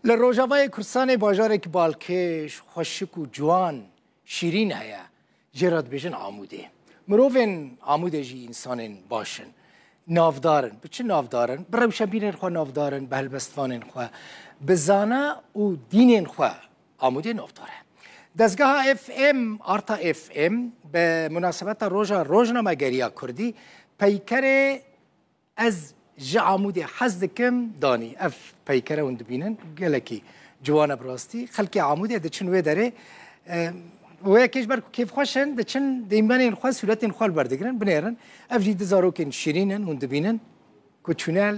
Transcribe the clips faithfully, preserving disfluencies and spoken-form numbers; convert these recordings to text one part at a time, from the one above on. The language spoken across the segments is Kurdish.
Li Rojavayê Kurdistanê bajarek balkêş, xweşik û ciwan, şîrîn heye. Jê re dibêjin Amûdê. Mirovên Amûdê jî însanên baş in. Navdar in. Bi çi navdar in? Bi rewşenbîrên xwe navdar in, bi helbestvanên xwe, bi zana û dînên xwe Amûdê navdar e. Dezgeha F M, Arta F M, bi munasebeta Roja Rojnamegeriya Kurdî, peykerê Ez ji Amûdê hez dikim danî. Ev peykere hûn dibînin, gelekî ciwan e bi rastî. Xelkê Amûdê diçin wê derê, e, wê yekê ji ber ku kêfxweş in, diçin dîmenên xwe, sûretên xwe li ber digirin, binêrin. Ev jî du zarokên şîrîn in, hûn dibînin ku çûne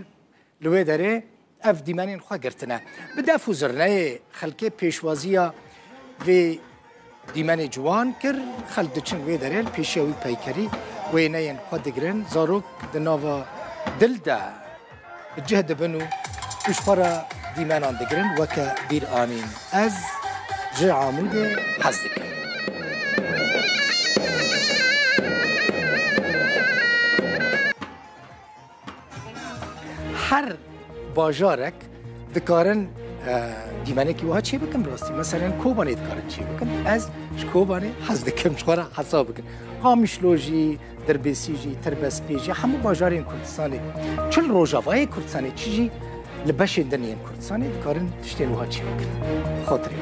li wê derê ev dîmenên xwe girtine. Bi def û zirneyê xelkê pêşwaziya vê dîmenê ciwan kir, xelk diçin wê derê, li pêşiya wî peykerî wêneyên xwe digirin. Zarok di nava dil de bi cih dibin û ji xwe re dîmenan digirin, weke bîr anîn. Ez ji Amûdê hez dikim. Her bajarek dikarin, e, dîmenekî wiha çêbikin, bi rastî. Meselen, Kobanê dikarin çêbikin. Ez ji Kobanê hez dikim, ji xwe re hesab bikin. Qamişlo jî, Dirbêsî jî, Tirbespê jî, hemû bajarên Kurdistanê. Çi li Rojavayê Kurdistanê, çi jî li beşên din yên Kurdistanê dikarin tiştên wiha çêbikin. Xatirê.